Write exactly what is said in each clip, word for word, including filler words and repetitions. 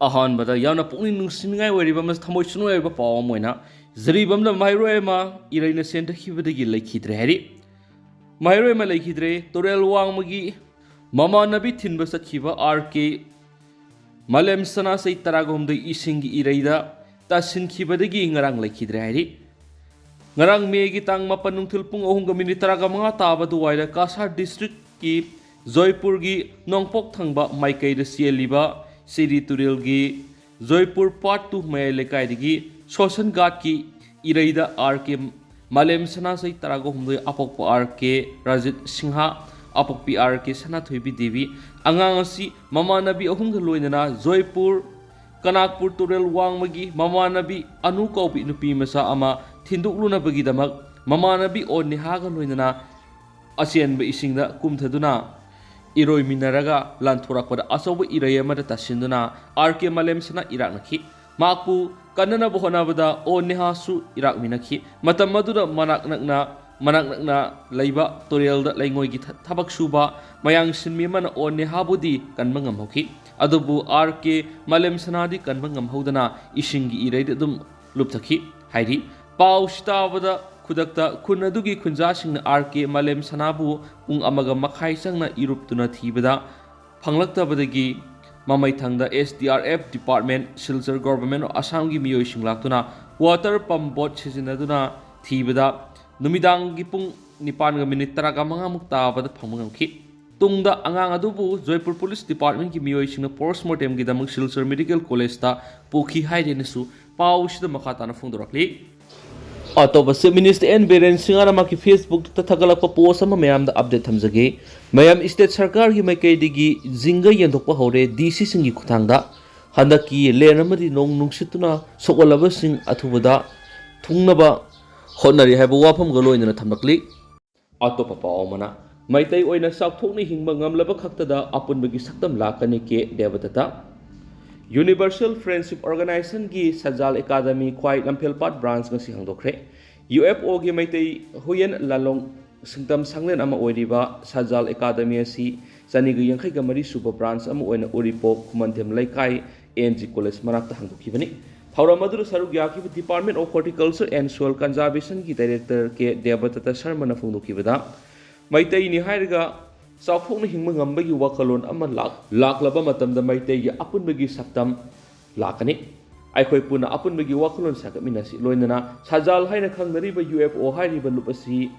ꯑꯍꯥꯟꯕꯗ ꯌꯥꯝꯅ ꯄꯨꯛꯅꯤꯡ ꯅꯨꯡꯁꯤꯅꯤꯡꯉꯥꯏ ꯑꯣꯏꯔꯤꯕ ꯑꯃꯁꯨꯡ ꯊꯃꯣꯏ ꯁꯣꯛꯅꯤꯡꯉꯥꯏ ꯑꯣꯏꯕ ꯄꯥꯎ ꯑꯃ ꯑꯣꯏꯅ, ꯖꯤꯔꯤꯕꯥꯝꯗ ꯃꯍꯩꯔꯣꯏ ꯑꯃ ꯏꯔꯩꯅ ꯆꯦꯟꯊꯈꯤꯕꯗꯒꯤ ꯂꯩꯈꯤꯗ꯭ꯔꯦ ꯍꯥꯏꯔꯤ꯫ ꯃꯍꯩꯔꯣꯏ ꯑꯃ ꯂꯩꯈꯤꯗ꯭ꯔꯦ꯫ ꯇꯨꯔꯦꯜ ꯋꯥꯡꯃꯒꯤ ꯃꯃꯥꯟꯅꯕꯤ ꯊꯤꯟꯕ ꯆꯠꯈꯤꯕ ꯑꯥꯔ ꯀꯦ ꯃꯥꯂꯦꯝꯁꯅꯥ ꯆꯍꯤ ꯇꯔꯥꯒ ꯍꯨꯝꯗꯣꯏ ꯏꯁꯤꯡꯒꯤ ꯏꯔꯩꯗ ꯇꯥꯁꯤꯟꯈꯤꯕꯗꯒꯤ ꯉꯔꯥꯡ ꯂꯩꯈꯤꯗ꯭ꯔꯦ ꯍꯥꯏꯔꯤ꯫ ꯉꯔꯥꯡ ꯃꯦꯒꯤ ꯇꯥꯡ ꯃꯥꯄꯟ ꯅꯨꯡꯊꯤꯜ ꯄꯨꯡ ꯑꯍꯨꯝꯒ ꯃꯤꯅꯤꯠ ꯇꯔꯥꯒ ꯃꯉꯥ ꯇꯥꯕ ꯑꯗꯨꯋꯥꯏꯗ ꯀꯁꯥꯔ ꯗꯤꯁꯇ꯭ꯔꯤꯛꯀꯤ ꯖꯣꯏꯄꯨꯔꯒꯤ ꯅꯣꯡꯄꯣꯛ ꯊꯪꯕ ꯃꯥꯏꯀꯩꯗ ꯆꯦꯜꯂꯤꯕ ꯁꯤꯔꯤ ꯇꯨꯔꯦꯜꯒꯤ ꯖꯣꯏꯄꯨꯔ ꯄꯥꯔꯠ ꯇꯨ ꯃꯌꯥꯏ ꯂꯩꯀꯥꯏꯗꯒꯤ ꯁꯣꯁꯟ ꯒꯥꯠꯀꯤ ꯏꯔꯩꯗ ꯑꯥꯔ ꯀꯦ ꯃꯥꯂꯦꯝ ꯁꯅꯥ ꯆꯍꯤ ꯇꯔꯥꯒ ꯍꯨꯝꯗꯣꯏ, ꯑꯄꯣꯛꯄ ꯑꯥꯔ ꯀꯦ ꯔꯥꯖꯤꯠ ꯁꯤꯡꯍ, ꯑꯄꯣꯛꯄꯤ ꯑꯥꯔ ꯀꯦ ꯁꯅꯥꯊꯣꯏꯕꯤ ꯗꯦꯕꯤ, ꯑꯉꯥꯡ ꯑꯁꯤ ꯃꯃꯥꯟꯅꯕꯤ ꯑꯍꯨꯝꯒ ꯂꯣꯏꯅꯅ ꯖꯣꯏꯄꯨꯔ ꯀꯅꯥꯛꯄꯨꯔ ꯇꯨꯔꯦꯜ ꯋꯥꯡꯃꯒꯤ ꯃꯃꯥꯟꯅꯕꯤ ꯑꯅꯨ ꯀꯧꯕꯤ ꯅꯨꯄꯤ ꯃꯆꯥ ꯑꯃ ꯊꯤꯟꯗꯣꯛꯂꯨꯅꯕꯒꯤꯗꯃꯛ ꯃꯃꯥꯟꯅꯕꯤ ꯑꯣ ꯅꯦꯍꯥꯒ ꯂꯣꯏꯅꯅ ꯑꯆꯦꯟꯕ ꯏꯁꯤꯡꯗ ꯀꯨꯝꯊꯗꯨꯅ ꯏꯔꯣꯏꯃꯤꯟꯅꯔꯒ ꯂꯥꯟꯊꯣꯔꯛꯄꯗ ꯑꯆꯧꯕ ꯏꯔꯩ ꯑꯃꯗ ꯇꯥꯁꯤꯟꯗꯨꯅ ꯑꯥꯔ ꯀꯦ ꯃꯥꯂꯦꯝꯁꯅꯥ ꯏꯔꯥꯛꯅꯈꯤ꯫ ꯃꯍꯥꯛꯄꯨ ꯀꯟꯅꯅꯕ ꯍꯣꯠꯅꯕꯗ ꯑꯣ ꯅꯦꯍꯥꯁꯨ ꯏꯔꯥꯛꯃꯤꯟꯅꯈꯤ꯫ ꯃꯇꯝ ꯑꯗꯨꯗ ꯃꯅꯥꯛ ꯅꯛꯅ, ꯃꯅꯥꯛ ꯅꯛꯅ ꯂꯩꯕ ꯇꯨꯔꯦꯜꯗ ꯂꯩꯉꯣꯏꯒꯤ ꯊ-, ꯊꯕꯛ ꯁꯨꯕ ꯃꯌꯥꯡ ꯁꯤꯟꯃꯤ ꯑꯃꯅ ꯑꯣ ꯅꯦꯍꯥꯕꯨꯗꯤ ꯀꯟꯕ ꯉꯝꯍꯧꯈꯤ꯫ ꯑꯗꯨꯕꯨ ꯑꯥꯔ ꯀꯦ ꯃꯥꯂꯦꯝꯁꯅꯥꯗꯤ ꯀꯟꯕ ꯉꯝꯍꯧꯗꯅ ꯏꯁꯤꯡꯒꯤ ꯏꯔꯩꯗ ꯑꯗꯨꯝ ꯂꯨꯞꯊꯈꯤ ꯍꯥꯏꯔꯤ꯫ ꯄꯥꯎꯁꯤ ꯇꯥꯕꯗ ꯈꯨꯗꯛꯇ ꯈꯨꯟ ꯑꯗꯨꯒꯤ ꯈꯨꯟꯖꯥꯁꯤꯡꯅ ꯑꯥꯔ ꯀꯦ ꯃꯥꯂꯦꯝꯁꯅꯥꯕꯨ ꯄꯨꯡ ꯑꯃꯒ ꯃꯈꯥꯏ ꯆꯪꯅ ꯏꯔꯨꯞꯇꯨꯅ ꯊꯤꯕꯗ ꯐꯪꯂꯛꯇꯕꯗꯒꯤ ꯃꯃꯩꯊꯪꯗ S D R F department, Silchar government of ꯑꯁꯥꯝꯒꯤ ꯃꯤꯑꯣꯏꯁꯤꯡ ꯂꯥꯛꯇꯨꯅ ꯋꯥꯇꯔ ꯄꯝꯞ ꯕꯣꯠ ꯁꯤꯖꯤꯟꯅꯗꯨꯅ ꯊꯤꯕꯗ ꯅꯨꯃꯤꯗꯥꯡꯒꯤ ꯄꯨꯡ ꯅꯤꯄꯥꯟꯒ ꯃꯤꯅꯤꯠ ꯇꯔꯥꯒ ꯃꯉꯥꯃꯨꯛ ꯇꯥꯕꯗ ꯐꯪꯕ ꯉꯝꯈꯤ꯫ ꯇꯨꯡꯗ ꯑꯉꯥꯡ ꯑꯗꯨꯕꯨ ꯖꯣꯏꯄꯨꯔ ꯄꯨꯂꯤꯁ ꯗꯤꯄꯥꯔꯠꯃꯦꯟꯠꯀꯤ ꯃꯤꯑꯣꯏꯁꯤꯡꯅ ꯄꯣꯁꯠꯃꯣꯔꯇꯦꯝꯒꯤꯗꯃꯛ ꯁꯤꯜꯆꯔ ꯃꯦꯗꯤꯀꯦꯜ ꯀꯣꯂꯦꯖꯇ ꯄꯨꯈꯤ ꯍꯥꯏꯔꯦꯅꯁꯨ ꯄꯥꯎꯁꯤꯗ ꯃꯈꯥ ꯇꯥꯅ ꯐꯣꯡꯗꯣꯔꯛꯂꯤ꯫ ꯑꯇꯣꯞꯄ, ꯆꯤꯐ ꯃꯤꯅꯤꯁꯇꯔ ꯑꯦꯟ ꯕꯤꯔꯦꯟ ꯁꯤꯡꯍꯅ ꯃꯍꯥꯛꯀꯤ ꯐꯦꯁꯕꯨꯛꯇ ꯊꯥꯒꯠꯂꯛꯄ ꯄꯣꯁ ꯑꯃ ꯃꯌꯥꯝꯗ ꯑꯞꯗꯦꯠ ꯊꯝꯖꯒꯦ꯫ ꯃꯌꯥꯝ, ꯁ꯭ꯇꯦꯠ ꯁꯔꯀꯥꯔꯒꯤ ꯃꯥꯏꯀꯩꯗꯒꯤ ꯖꯤꯡꯒ ꯌꯦꯟꯊꯣꯛꯄ ꯍꯧꯔꯦ꯫ ꯗꯤ ꯁꯤꯁꯤꯡꯒꯤ ꯈꯨꯠꯊꯥꯡꯗ ꯍꯟꯗꯛꯀꯤ ꯂꯦꯟ ꯑꯃꯗꯤ ꯅꯣꯡ ꯅꯨꯡꯁꯤꯠꯇꯨꯅ ꯁꯣꯛꯍꯜꯂꯕꯁꯤꯡ ꯑꯊꯨꯕꯗ ꯊꯨꯡꯅꯕ ꯍꯣꯠꯅꯔꯤ ꯍꯥꯏꯕ ꯋꯥꯐꯝꯒ ꯂꯣꯏꯅꯅ ꯊꯝꯂꯛꯂꯤ꯫ ꯑꯇꯣꯞꯄ ꯄꯥꯎ ꯑꯃꯅ, ꯃꯩꯇꯩ ꯑꯣꯏꯅ ꯆꯥꯎꯊꯣꯛꯅ ꯍꯤꯡꯕ ꯉꯝꯂꯕ ꯈꯛꯇꯗ ꯑꯄꯨꯟꯕꯒꯤ ꯁꯛꯇꯝ ꯂꯥꯛꯀꯅꯤ, ꯀꯦ ꯗꯦꯕꯗꯠꯇ꯫ ꯌꯨꯅꯤꯚꯔꯁꯦꯜ ꯐ꯭ꯔꯦꯟꯁꯤꯞ ꯑꯣꯔꯒꯅꯥꯏꯖꯦꯁꯟꯒꯤ ꯁꯖꯥꯜ ꯑꯦꯀꯥꯗꯃꯤ ꯈ꯭ꯋꯥꯏ ꯂꯝꯐꯦꯜꯄꯥꯠ ꯕ꯭ꯔꯥꯟꯁ ꯉꯁꯤ ꯍꯥꯡꯗꯣꯛꯈ꯭ꯔꯦ꯫ ꯌꯨ ꯑꯦꯐ ꯑꯣꯒꯤ ꯃꯩꯇꯩ ꯍꯨꯌꯦꯟ ꯂꯥꯂꯣꯡ ꯁꯤꯡꯇꯝ ꯁꯪꯂꯦꯟ ꯑꯃ ꯑꯣꯏꯔꯤꯕ ꯁꯖꯥꯜ ꯑꯦꯀꯥꯗꯃꯤ ꯑꯁꯤ ꯆꯅꯤꯒ ꯌꯥꯡꯈꯩꯒ ꯃꯔꯤ ꯁꯨꯕ ꯕ꯭ꯔꯥꯟꯁ ꯑꯃ ꯑꯣꯏꯅ ꯎꯔꯤꯄꯣꯛ ꯈꯨꯃꯟꯊꯦꯝ ꯂꯩꯀꯥꯏ ꯑꯦꯟ ꯖꯤ ꯀꯣꯂꯦꯖ ꯃꯅꯥꯛꯇ ꯍꯥꯡꯗꯣꯛꯈꯤꯕꯅꯤ꯫ ꯊꯧꯔꯝ ꯑꯗꯨꯗ ꯁꯔꯨꯛ ꯌꯥꯈꯤꯕ Department of Horticulture and Soil Conservationꯒꯤ Director ꯀꯦ ꯗꯦꯕꯗꯠꯇ ꯁꯔꯃꯅ ꯐꯣꯡꯗꯣꯛꯈꯤꯕꯗ, ꯃꯩꯇꯩꯅꯤ ꯍꯥꯏꯔꯒ ꯆꯥꯎꯊꯣꯛꯅ ꯍꯤꯡꯕ ꯉꯝꯕꯒꯤ ꯋꯥꯈꯜꯂꯣꯟ ꯑꯃ ꯂꯥꯛ-, ꯂꯥꯛꯂꯕ ꯃꯇꯝꯗ ꯃꯩꯇꯩꯒꯤ ꯑꯄꯨꯟꯕꯒꯤ ꯁꯛꯇꯝ ꯂꯥꯛꯀꯅꯤ꯫ ꯑꯩꯈꯣꯏ ꯄꯨꯟꯅ ꯑꯄꯨꯟꯕꯒꯤ ꯋꯥꯈꯜꯂꯣꯟ ꯁꯥꯒꯠꯃꯤꯟꯅꯁꯤ꯫ ꯂꯣꯏꯅꯅ ꯁꯖꯥꯜ ꯍꯥꯏꯅ ꯈꯪꯅꯔꯤꯕ ꯌꯨ ꯑꯦꯐ ꯑꯣ ꯍꯥꯏꯔꯤꯕ ꯂꯨꯞ ꯑꯁꯤ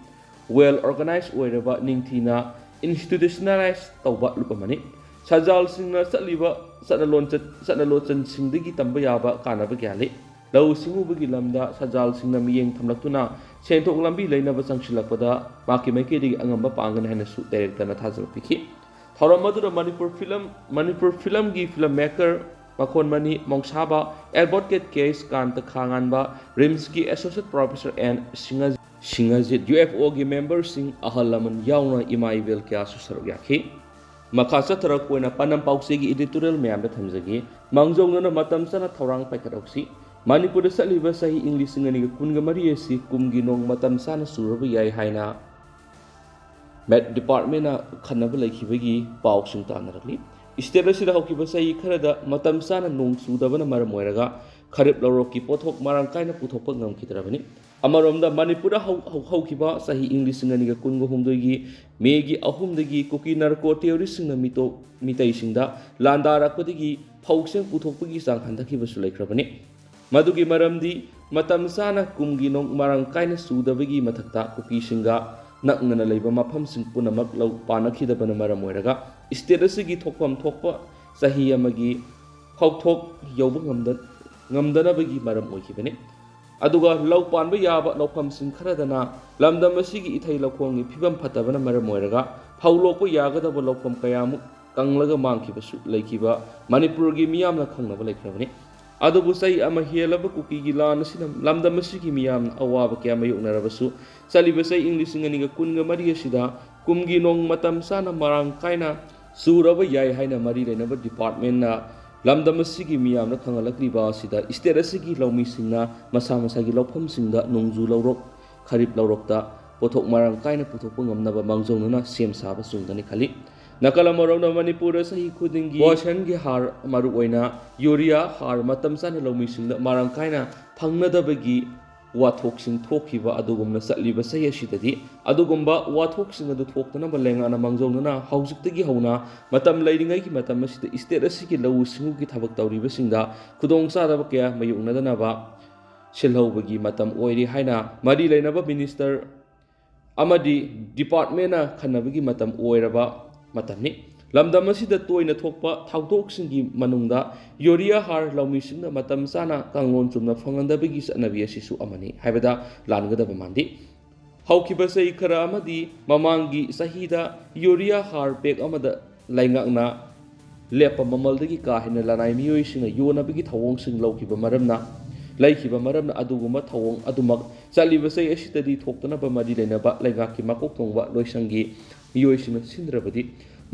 well organized ꯑꯣꯏꯔꯕ, ꯅꯤꯡꯊꯤꯅ institutionalize ꯇꯧꯕ ꯂꯨꯞ ꯑꯃꯅꯤ꯫ ꯁꯖꯥꯜꯁꯤꯡꯅ ꯆꯠꯂꯤꯕ ꯆꯠꯅ ꯂꯣꯟꯆꯠ, ꯆꯠꯅ ꯂꯣꯟꯆꯠꯁꯤꯡꯗꯒꯤ ꯇꯝꯕ ꯌꯥꯕ ꯀꯥꯟꯅꯕ ꯀꯌꯥ ꯂꯩ꯫ ꯂꯧꯎ ꯁꯤꯡꯎꯕꯒꯤ ꯂꯝꯗ ꯁꯖꯥꯜꯁꯤꯡꯅ ꯃꯤꯠꯌꯦꯡ ꯊꯝꯂꯛꯇꯨꯅ ꯁꯦꯟꯊꯣꯛ ꯂꯝꯕꯤ ꯂꯩꯅꯕ ꯆꯪꯁꯤꯜꯂꯛꯄꯗ ꯃꯍꯥꯛꯀꯤ ꯃꯥꯏꯀꯩꯗꯒꯤ ꯑꯉꯝꯕ ꯄꯥꯡꯒꯅꯤ ꯍꯥꯏꯅꯁꯨ ꯗꯥꯏꯔꯦꯛꯇꯔꯅ ꯊꯥꯖꯕ ꯄꯤꯈꯤ꯫ ꯊꯧꯔꯝ ꯑꯗꯨꯗ ꯃꯅꯤꯄꯨꯔ ꯐꯤꯂꯝ, ꯃꯅꯤꯄꯨꯔ ꯐꯤꯂꯝꯒꯤ ꯐꯤꯂꯝ ꯃꯦꯀꯔ ꯃꯈꯣꯟ ꯃꯅꯤ ꯃꯣꯡꯁꯥꯕ, ꯑꯦꯗꯚꯣꯀꯦꯠ ꯀꯦ ꯁ꯭ꯀꯥꯟꯇ ꯈꯥꯉꯥꯟꯕ, ꯔꯤꯝꯁꯀꯤ ꯑꯦꯁꯣꯁꯤꯌꯦꯠ ꯄ꯭ꯔꯣꯐꯦꯁꯔ ꯑꯦꯟ ꯁꯤꯡꯍ-, ꯁꯤꯡꯍꯖꯤꯠ, ꯌꯨ ꯑꯦꯐ ꯑꯣꯒꯤ ꯃꯦꯝꯕꯔꯁꯤꯡ, ꯑꯍꯜ ꯂꯃꯟ ꯌꯥꯎꯅ ꯏꯃꯥ ꯏꯕꯦꯜ ꯀꯌꯥꯁꯨ ꯁꯔꯨꯛ ꯌꯥꯈꯤ꯫ ꯃꯈꯥ ꯆꯠꯊꯔꯛꯄ ꯑꯣꯏꯅ ꯄꯥꯟꯗꯝ ꯄꯥꯎꯆꯦꯒꯤ ꯏꯗꯤꯇꯣꯔꯤꯌꯦꯜ ꯃꯌꯥꯝꯗ ꯊꯝꯖꯒꯦ꯫ ꯃꯥꯡꯖꯧꯅꯅ ꯃꯇꯝ ꯆꯥꯅ ꯊꯧꯔꯥꯡ ꯄꯥꯏꯈꯠꯍꯧꯁꯤ꯫ ꯃꯅꯤꯄꯨꯔꯗ ꯆꯠꯂꯤꯕ ꯆꯍꯤ ꯏꯪ ꯂꯤꯁꯤꯡ ꯑꯅꯤꯒ ꯀꯨꯟꯒ ꯃꯔꯤ ꯑꯁꯤ ꯀꯨꯝꯒꯤ ꯅꯣꯡ ꯃꯇꯝ ꯆꯥꯅ ꯆꯨꯔꯕ ꯌꯥꯏ ꯍꯥꯏꯅ ꯃꯦꯠ ꯗꯤꯄꯥꯔꯠꯃꯦꯟꯅ ꯈꯟꯅꯕ ꯂꯩꯈꯤꯕꯒꯤ ꯄꯥꯎꯁꯤꯡ ꯇꯥꯟꯅꯔꯛꯂꯤ꯫ ꯁ꯭ꯇꯦꯠ ꯑꯁꯤꯗ ꯍꯧꯈꯤꯕ ꯆꯍꯤ ꯈꯔꯗ ꯃꯇꯝ ꯆꯥꯅ ꯅꯣꯡ ꯆꯨꯗꯕꯅ ꯃꯔꯝ ꯑꯣꯏꯔꯒ ꯈꯔꯤꯞ ꯂꯧꯔꯣꯛꯀꯤ ꯄꯣꯠꯊꯣꯛ ꯃꯔꯥꯡ ꯀꯥꯏꯅ ꯄꯨꯊꯣꯛꯄ ꯉꯝꯈꯤꯗ꯭ꯔꯕꯅꯤ꯫ ꯑꯃꯔꯣꯝꯗ ꯃꯅꯤꯄꯨꯔꯗ ꯍꯧ-, ꯍꯧ-, ꯍꯧꯈꯤꯕ ꯆꯍꯤ ꯏꯪ ꯂꯤꯁꯤꯡ ꯑꯅꯤꯒ ꯀꯨꯟꯒ ꯍꯨꯝꯗꯣꯏꯒꯤ ꯃꯦꯒꯤ ꯑꯍꯨꯝꯗꯒꯤ ꯀꯨꯀꯤ ꯅꯥꯔꯀꯣ ꯇꯦꯔꯣꯔꯤꯁꯁꯤꯡꯅ ꯃꯤꯇꯣ-, ꯃꯤꯇꯩꯁꯤꯡꯗ ꯂꯥꯟꯗꯥꯔꯛꯄꯗꯒꯤ ꯐꯧꯁꯤꯡ ꯄꯨꯊꯣꯛꯄꯒꯤ ꯆꯥꯡ ꯍꯟꯊꯈꯤꯕꯁꯨ ꯂꯩꯈ꯭ꯔꯕꯅꯤ꯫ ꯃꯗꯨꯒꯤ ꯃꯔꯝꯗꯤ ꯃꯇꯝ ꯆꯥꯅ ꯀꯨꯝꯒꯤ ꯅꯣꯡ ꯃꯔꯥꯡ ꯀꯥꯏꯅ ꯆꯨꯗꯕꯒꯤ ꯃꯊꯛꯇ ꯀꯨꯀꯤꯁꯤꯡꯒ ꯅꯛꯅꯅ ꯂꯩꯕ ꯃꯐꯝꯁꯤꯡ ꯄꯨꯝꯅꯃꯛ ꯂꯧ ꯄꯥꯟꯅꯈꯤꯗꯕꯅ ꯃꯔꯝ ꯑꯣꯏꯔꯒ ꯁ꯭ꯇꯦꯠ ꯑꯁꯤꯒꯤ ꯊꯣꯛꯐꯝ ꯊꯣꯛꯄ ꯆꯍꯤ ꯑꯃꯒꯤ ꯐꯧꯊꯣꯛ ꯌꯧꯕ ꯉꯝꯗ-, ꯉꯝꯗꯅꯕꯒꯤ ꯃꯔꯝ ꯑꯣꯏꯈꯤꯕꯅꯤ꯫ ꯑꯗꯨꯒ ꯂꯧ ꯄꯥꯟꯕ ꯌꯥꯕ ꯂꯧꯐꯝꯁꯤꯡ ꯈꯔꯗꯅ ꯂꯝꯗꯝ ꯑꯁꯤꯒꯤ ꯏꯊꯩ ꯂꯧꯈꯣꯡꯒꯤ ꯐꯤꯕꯝ ꯐꯠꯇꯕꯅ ꯃꯔꯝ ꯑꯣꯏꯔꯒ ꯐꯧ ꯂꯣꯛꯄ ꯌꯥꯒꯗꯕ ꯂꯧꯐꯝ ꯀꯌꯥꯃꯨꯛ ꯀꯪꯂꯒ ꯃꯥꯡꯈꯤꯕꯁꯨ ꯂꯩꯈꯤꯕ ꯃꯅꯤꯄꯨꯔꯒꯤ ꯃꯤꯌꯥꯝꯅ ꯈꯪꯅꯕ ꯂꯩꯈ꯭ꯔꯕꯅꯤ꯫ ꯑꯗꯨꯕꯨ ꯆꯍꯤ ꯑꯃ ꯍꯦꯜꯂꯕ ꯀꯨꯀꯤꯒꯤ ꯂꯥꯟ ꯑꯁꯤꯅ ꯂꯝꯗꯝ ꯑꯁꯤꯒꯤ ꯃꯤꯌꯥꯝꯅ ꯑꯋꯥꯕ ꯀꯌꯥ ꯃꯥꯌꯣꯛꯅꯔꯕꯁꯨ, ꯆꯠꯂꯤꯕ ꯆꯍꯤ ꯏꯪ ꯂꯤꯁꯤꯡ ꯑꯅꯤꯒ ꯀꯨꯟꯒ ꯃꯔꯤ ꯑꯁꯤꯗ ꯀꯨꯝꯒꯤ ꯅꯣꯡ ꯃꯇꯝ ꯆꯥꯅ ꯃꯔꯥꯡ ꯀꯥꯏꯅ ꯆꯨꯔꯕ ꯌꯥꯏ ꯍꯥꯏꯅ ꯃꯔꯤ ꯂꯩꯅꯕ ꯗꯤꯄꯥꯔꯠꯃꯦꯟꯅ ꯂꯝꯗꯝ ꯑꯁꯤꯒꯤ ꯃꯤꯌꯥꯝꯅ ꯈꯪꯍꯜꯂꯛꯂꯤꯕ ꯑꯁꯤꯗ ꯁ꯭ꯇꯦꯠ ꯑꯁꯤꯒꯤ ꯂꯧꯃꯤꯁꯤꯡꯅ ꯃꯁꯥ ꯃꯁꯥꯒꯤ ꯂꯧꯐꯝꯁꯤꯡꯗ ꯅꯣꯡꯖꯨ ꯂꯧꯔꯣꯛ, ꯈꯔꯤꯞ ꯂꯧꯔꯣꯛꯇ ꯄꯣꯠꯊꯣꯛ ꯃꯔꯥꯡ ꯀꯥꯏꯅ ꯄꯨꯊꯣꯛꯄ ꯉꯝꯅꯕ ꯃꯥꯡꯖꯧꯅꯅ ꯁꯦꯝ ꯁꯥꯕ ꯆꯨꯝꯒꯅꯤ ꯈꯜꯂꯤ꯫ ꯅꯥꯀꯜ ꯑꯃꯔꯣꯝꯗ, ꯃꯅꯤꯄꯨꯔꯗ ꯆꯍꯤ ꯈꯨꯗꯤꯡꯒꯤ ꯄꯣꯏꯁꯟꯒꯤ ꯍꯥꯔ, ꯃꯔꯨꯑꯣꯏꯅ ꯌꯨꯔꯤꯌꯥ ꯍꯥꯔ, ꯃꯇꯝ ꯆꯥꯅ ꯂꯧꯃꯤꯁꯤꯡꯗ ꯃꯔꯥꯡ ꯀꯥꯏꯅ ꯐꯪꯅꯗꯕꯒꯤ ꯋꯥꯊꯣꯛꯁꯤꯡ ꯊꯣꯛꯈꯤꯕ ꯑꯗꯨꯒꯨꯝꯅ ꯆꯠꯂꯤꯕ ꯆꯍꯤ ꯑꯁꯤꯗꯗꯤ ꯑꯗꯨꯒꯨꯝꯕ ꯋꯥꯊꯣꯛꯁꯤꯡ ꯑꯗꯨ ꯊꯣꯛꯇꯅꯕ ꯂꯩꯉꯥꯛꯅ ꯃꯥꯡꯖꯧꯅꯅ ꯍꯧꯖꯤꯛꯇꯒꯤ ꯍꯧꯅ ꯃꯇꯝ ꯂꯩꯔꯤꯉꯩꯒꯤ ꯃꯇꯝ ꯑꯁꯤꯗ ꯏꯁꯇꯦꯠ ꯑꯁꯤꯒꯤ ꯂꯧꯎ ꯁꯤꯡꯎꯒꯤ ꯊꯕꯛ ꯇꯧꯔꯤꯕꯁꯤꯡꯗ ꯈꯨꯗꯣꯡꯆꯥꯗꯕ ꯀꯌꯥ ꯃꯥꯌꯣꯛꯅꯗꯅꯕ ꯁꯤꯜꯍꯧꯕꯒꯤ ꯃꯇꯝ ꯑꯣꯏꯔꯤ ꯍꯥꯏꯅ ꯃꯔꯤ ꯂꯩꯅꯕ ꯃꯤꯅꯤꯁꯇꯔ ꯑꯃꯗꯤ ꯗꯤꯄꯥꯔꯠꯃꯦꯟꯅ ꯈꯟꯅꯕꯒꯤ ꯃꯇꯝ ꯑꯣꯏꯔꯕ ꯃꯇꯝꯅꯤ꯫ ꯂꯝꯗꯝ ꯑꯁꯤꯗ ꯇꯣꯏꯅ ꯊꯣꯛꯄ ꯊꯧꯗꯣꯛꯁꯤꯡꯒꯤ ꯃꯅꯨꯡꯗ ꯌꯨꯔꯤꯌꯥ ꯍꯥꯔ ꯂꯧꯃꯤꯁꯤꯡꯅ ꯃꯇꯝ ꯆꯥꯅ ꯀꯥꯡꯂꯣꯟ ꯆꯨꯝꯅ ꯐꯪꯍꯟꯗꯕꯒꯤ ꯆꯠꯅꯕꯤ ꯑꯁꯤꯁꯨ ꯑꯃꯅꯤ ꯍꯥꯏꯕꯗ ꯂꯥꯟꯒꯗꯕ ꯃꯥꯟꯗꯦ꯫ ꯍꯧꯈꯤꯕ ꯆꯍꯤ ꯈꯔ ꯑꯃꯗꯤ ꯃꯃꯥꯡꯒꯤ ꯆꯍꯤꯗ ꯌꯨꯔꯤꯌꯥ ꯍꯥꯔ ꯕꯦꯒ ꯑꯃꯗ ꯂꯩꯉꯥꯛꯅ ꯂꯦꯞꯄ ꯃꯃꯜꯗꯒꯤ ꯀꯥ ꯍꯦꯟꯅ ꯂꯅꯥꯏ ꯃꯤꯑꯣꯏꯁꯤꯡꯅ ꯌꯣꯟꯅꯕꯒꯤ ꯊꯧꯑꯣꯡꯁꯤꯡ ꯂꯧꯈꯤꯕ ꯃꯔꯝꯅ, ꯂꯩꯈꯤꯕ ꯃꯔꯝꯅ ꯑꯗꯨꯒꯨꯝꯕ ꯊꯧꯑꯣꯡ ꯑꯗꯨꯃꯛ ꯆꯠꯂꯤꯕ ꯆꯍꯤ ꯑꯁꯤꯗꯗꯤ ꯊꯣꯛꯇꯅꯕ ꯃꯔꯤ ꯂꯩꯅꯕ ꯂꯩꯉꯥꯛꯀꯤ ꯃꯀꯣꯛ ꯊꯣꯡꯕ ꯂꯣꯏꯁꯪꯒꯤ ꯃꯤꯑꯣꯏꯁꯤꯡꯅ ꯁꯤꯟꯗ꯭ꯔꯕꯗꯤ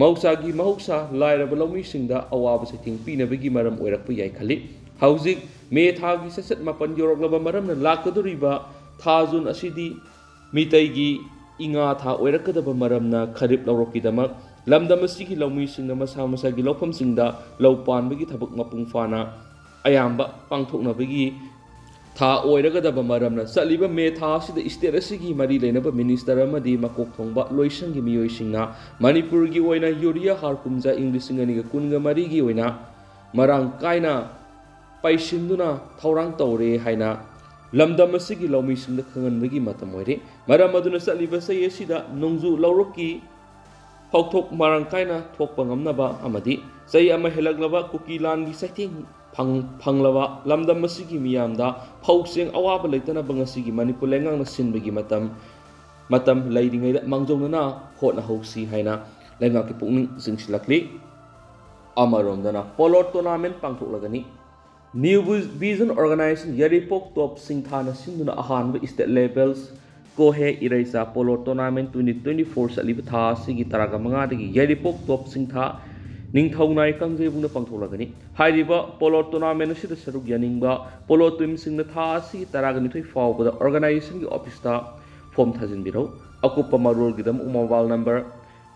ꯃꯍꯧꯁꯥꯒꯤ ꯃꯍꯧꯁꯥ ꯂꯥꯏꯔꯕ ꯂꯧꯃꯤꯁꯤꯡꯗ ꯑꯋꯥꯕ ꯆꯩꯊꯦꯡ ꯄꯤꯅꯕꯒꯤ ꯃꯔꯝ ꯑꯣꯏꯔꯛꯄ ꯌꯥꯏ ꯈꯜꯂꯤ꯫ ꯍꯧꯖꯤꯛ ꯃꯦ ꯊꯥꯒꯤ ꯆꯩꯆꯠ ꯃꯥꯄꯟ ꯌꯧꯔꯛꯂꯕ ꯃꯔꯝꯅ ꯂꯥꯛꯀꯗꯧꯔꯤꯕ ꯊꯥ ꯖꯨꯟ ꯑꯁꯤꯗꯤ ꯃꯤꯇꯩꯒꯤ ꯏꯉꯥ ꯊꯥ ꯑꯣꯏꯔꯛꯀꯗꯕ ꯃꯔꯝꯅ ꯈꯔꯤꯞ ꯂꯧꯔꯣꯛꯀꯤꯗꯃꯛ ꯂꯝꯗꯝ ꯑꯁꯤꯒꯤ ꯂꯧꯃꯤꯁꯤꯡꯅ ꯃꯁꯥ ꯃꯁꯥꯒꯤ ꯂꯧꯐꯝꯁꯤꯡꯗ ꯂꯧ ꯄꯥꯟꯕꯒꯤ ꯊꯕꯛ ꯃꯄꯨꯡ ꯐꯥꯅ ꯑꯌꯥꯝꯕ ꯄꯥꯡꯊꯣꯛꯅꯕꯒꯤ ꯊꯥ ꯑꯣꯏꯔꯒꯗꯕ ꯃꯔꯝꯅ ꯆꯠꯂꯤꯕ ꯃꯦ ꯊꯥ ꯑꯁꯤꯗ ꯏꯁꯇꯦꯠ ꯑꯁꯤꯒꯤ ꯃꯔꯤ ꯂꯩꯅꯕ ꯃꯤꯅꯤꯁꯇꯔ ꯑꯃꯗꯤ ꯃꯀꯣꯛ ꯊꯣꯡꯕ ꯂꯣꯏꯁꯪꯒꯤ ꯃꯤꯑꯣꯏꯁꯤꯡꯅ ꯃꯅꯤꯄꯨꯔꯒꯤ ꯑꯣꯏꯅ ꯌꯨꯔꯤꯌꯥ ꯍꯥꯔ ꯀꯨꯝꯖꯥ ꯏꯪ ꯂꯤꯁꯤꯡ ꯑꯅꯤꯒ ꯀꯨꯟꯒ ꯃꯔꯤꯒꯤ ꯑꯣꯏꯅ ꯃꯔꯥꯡ ꯀꯥꯏꯅ ꯄꯩꯁꯤꯟꯗꯨꯅ ꯊꯧꯔꯥꯡ ꯇꯧꯔꯦ ꯍꯥꯏꯅ ꯂꯝꯗꯝ ꯑꯁꯤꯒꯤ ꯂꯧꯃꯤꯁꯤꯡꯗ ꯈꯪꯍꯟꯕꯒꯤ ꯃꯇꯝ ꯑꯣꯏꯔꯦ꯫ ꯃꯔꯝ ꯑꯗꯨꯅ ꯆꯠꯂꯤꯕ ꯆꯍꯤ ꯑꯁꯤꯗ ꯅꯣꯡꯖꯨ ꯂꯧꯔꯣꯛꯀꯤ ꯐꯥꯎꯊꯣꯛ ꯃꯔꯥꯡ ꯀꯥꯏꯅ ꯊꯣꯛꯄ ꯉꯝꯅꯕ ꯑꯃꯗꯤ ꯆꯍꯤ ꯑꯃ ꯍꯦꯜꯂꯛꯂꯕ ꯀꯨꯀꯤ ꯂꯥꯟꯒꯤ ꯆꯩꯊꯦꯡ ꯐꯪ-, ꯐꯪꯂꯕ ꯂꯝꯗꯝ ꯑꯁꯤꯒꯤ ꯃꯤꯌꯥꯝꯗ ꯐꯧ ꯆꯦꯡ ꯑꯋꯥꯕ ꯂꯩꯇꯅꯕ ꯉꯁꯤꯒꯤ ꯃꯅꯤꯄꯨꯔ ꯂꯩꯉꯥꯛꯅ ꯁꯤꯟꯕꯒꯤ ꯃꯇꯝ, ꯃꯇꯝ ꯂꯩꯔꯤꯉꯩꯗ ꯃꯥꯡꯖꯧꯅꯅ ꯍꯣꯠꯅꯍꯧꯁꯤ ꯍꯥꯏꯅ ꯂꯩꯉꯥꯛꯀꯤ ꯄꯨꯛꯅꯤꯡ ꯆꯤꯡꯁꯤꯜꯂꯛꯂꯤ꯫ ꯑꯃꯔꯣꯝꯗꯅ ꯄꯣꯂꯣ ꯇꯣꯔꯅꯥꯃꯦꯟ ꯄꯥꯡꯊꯣꯛꯂꯒꯅꯤ꯫ ꯅ꯭ꯌꯨ ꯚꯤꯖꯟ ꯑꯣꯔꯒꯅꯥꯏꯖꯦꯁꯟ ꯌꯥꯏꯔꯤꯄꯣꯛ ꯇꯣꯞ ꯁꯤꯡꯊꯥꯅ ꯁꯤꯟꯗꯨꯅ ꯑꯍꯥꯟꯕ ꯏꯁꯇꯦꯠ ꯂꯦꯚꯦꯜ ꯀꯣꯍꯦ ꯏꯔꯩꯆꯥ polo tournament twenty twenty four ꯆꯠꯂꯤꯕ ꯊꯥ ꯑꯁꯤꯒꯤ ꯇꯔꯥꯒ ꯃꯉꯥꯗꯒꯤ ꯌꯥꯏꯔꯤꯄꯣꯛ ꯇꯣꯞ ꯁꯤꯡꯊꯥ ꯅꯤꯡꯊꯧꯅꯥꯏ ꯀꯥꯡꯖꯩꯕꯨꯡꯗ ꯄꯥꯡꯊꯣꯛꯂꯒꯅꯤ꯫ ꯍꯥꯏꯔꯤꯕ ꯄꯣꯂꯣ ꯇꯣꯔꯅꯥꯃꯦꯟ ꯑꯁꯤꯗ ꯁꯔꯨꯛ ꯌꯥꯅꯤꯡꯕ ꯄꯣꯂꯣ ꯇꯤꯝꯁꯤꯡꯅ ꯊꯥ ꯑꯁꯤꯒꯤ ꯇꯔꯥꯒ ꯅꯤꯊꯣꯏ ꯐꯥꯎꯕꯗ ꯑꯣꯔꯒꯅꯥꯏꯖꯦꯁꯟꯒꯤ ꯑꯣꯐꯤꯁꯇ ꯐꯣꯝ ꯊꯥꯖꯤꯟꯕꯤꯔꯧ꯫ ꯑꯀꯨꯞꯄ ꯃꯔꯣꯜꯒꯤꯗꯃꯛ mobile number